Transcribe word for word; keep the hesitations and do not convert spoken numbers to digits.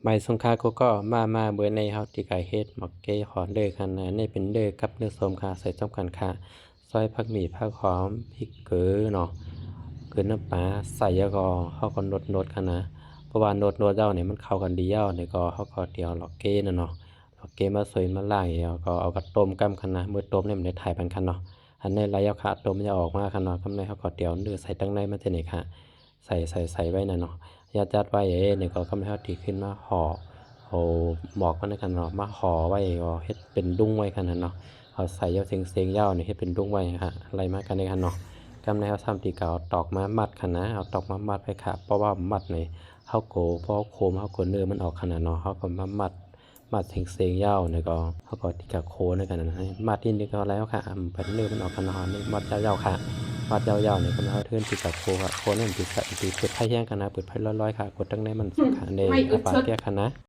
မႂ်ႇသုင်ၶႃႈ ၵူႈၵေႃႉ မႃး မႃး မိူဝ်ႈၼႆႉ ႁဝ်းတေၵႂႃႇႁဵတ်း မွၵ်ႇၵႄးႁေႃႇလိူဝ်ႉၶႃႈၼႃႈ။ ၼႆႉပဵၼ်လိူဝ်ႉၵပ်းၼိူဝ်ႉသူမ်ႈၶႃႈ သႂ်ႇၸွမ်းၵၼ်ၶႃႈ။ သွႆးၽၵ်းမီႇ ၽၵ်းႁွမ် ၽိတ်ႉၵိူဝ်ၼေႃႈ ၵိူဝ်ၼမ်ႉပႃ သႂ်ႇယဝ်ႉၵေႃႈ ႁဝ်းၵေႃႈၼူတ်ႈၼူတ်ႈၶႃႈၼႃႈ။ ပေႃးဝႃႈၼူတ်ႈၼူတ်ႈယဝ်ႉၼႆႉ မၼ်းၶဝ်ႈၵၼ်လီယဝ်ႉၼႆၵေႃႈ ႁဝ်းၵေႃႈတေဢဝ်လွၵ်းၵႄးၼၼ်ႉၼေႃႈ လွၵ်းၵႄးမႃးသူၺ်ႇမႃးလၢင်ႉ ယဝ်ႉၵေႃႈ ဢဝ်ၵႂႃႇတူမ်ႈၵမ်းၶႃႈၼႃႈ။ မိူဝ်ႈတူမ်ႈၼႆႉ မၼ်းလႆႈထၢႆႇပၼ်ၶႃႈၼေႃႈ။ ဢၼ်ၼႆႉလႆႈယဝ်ႉၶႃႈ တူမ်ႈယဝ်ႉ ဢွၵ်ႇမႃးၶႃႈၼေႃႈ။ ၵမ်းၼႆႉ ႁဝ်းၵေႃႈတေဢဝ်ၼိူဝ်ႉသႂ်ႇတၢင်းၼႂ်းမၼ်းၸိူင်ႉၼႆၶႃႈ သႂ်ႇ သႂ်ႇ သႂ်ႇဝႆႉၼႃႈၼေႃႈ။ ယၢတ်ႇယၢတ်ႇဝႆႉ ဢေႈ ၼႆၵေႃႈ ၵမ်းၼႆႉ ႁဝ်းတေၶိုၼ်းမႃးႁေႃႇ ဢဝ်မွၵ်ႇမၼ်းၼႆႉၶႃႈၼေႃႈ မႃးႁေႃႇဝႆႉ ဢေႈ ႁဵတ်းပဵၼ်လုင်းဝႆႉၶႃႈၼႃႈၼေႃႈ။ ဢဝ်သႂ်ႇယဝ်ႉ သဵင်ႈသဵင်ႈယဝ်ႉၼႆႉ ႁဵတ်းပဵၼ်လုင်းဝႆႉၶႃႈ လႆႈမႃးၵႃႈၼႆႉၶႃႈၼေႃႈ။ ၵမ်းၼႆႉ ႁဝ်းသမ်ႉတေၵႂႃႇဢဝ်တွၵ်ႇမႃးမတ်ႉၶႃႈၼႃႈ ဢဝ်တွၵ်ႇမႃးမတ်ႉဝႆႉၶႃႈ။ ပေႃးဝႃႈမတ်ႉၼႆ ႁဝ်းၵူဝ် ပေႃးၶူမ် ႁဝ်းၵူဝ်ၼိူဝ်ႉမၼ်းဢွၵ်ႇၶႃႈၼႃႈၼေႃႈ ႁဝ်းၵေႃႈမႃးမတ်ႉ မတ်ႉသဵင်ႈသဵင်ႈယဝ်ႉၼႆၵေႃႈ ႁဝ်းၵေႃႈတေၵႂႃႇၶူဝ်ၼႆၶႃႈၼႃႈ။ မတ်ႉဢိတ်းၼိုင်ႈၵေႃႈလႆႈယဝ်ႉၶႃႈ ဢမ်ႇပဵၼ်ၼိူဝ်ႉမၼ်းဢွၵ်ႇၶႃႈၼေႃႈ။ ၼႆႉမတ်ႉယဝ်ႉယဝ်ႉၶႃႈ မတ်ႉယဝ်ႉယဝ်ႉၼႆၵေႃႈ ႁဝ်းၶိုၼ်းတေၵႂႃႇၶူဝ်ၶႃႈ။ ၶူဝ်ၼႆႉ တေသႂ်ႇ တေပိုတ်ႇၾႆးႁႅင်းၶႃႈၼႃႈ ပိုတ်ႇၾႆးလွႆးလွႆးၶႃႈ ၵူတ်းတၢင်းၼႂ်းမၼ်းၶႃႈ။ ၼႆႉ ဢဝ်ပၢၵ်ႇၵႄးၶႃႈၼႃႈ။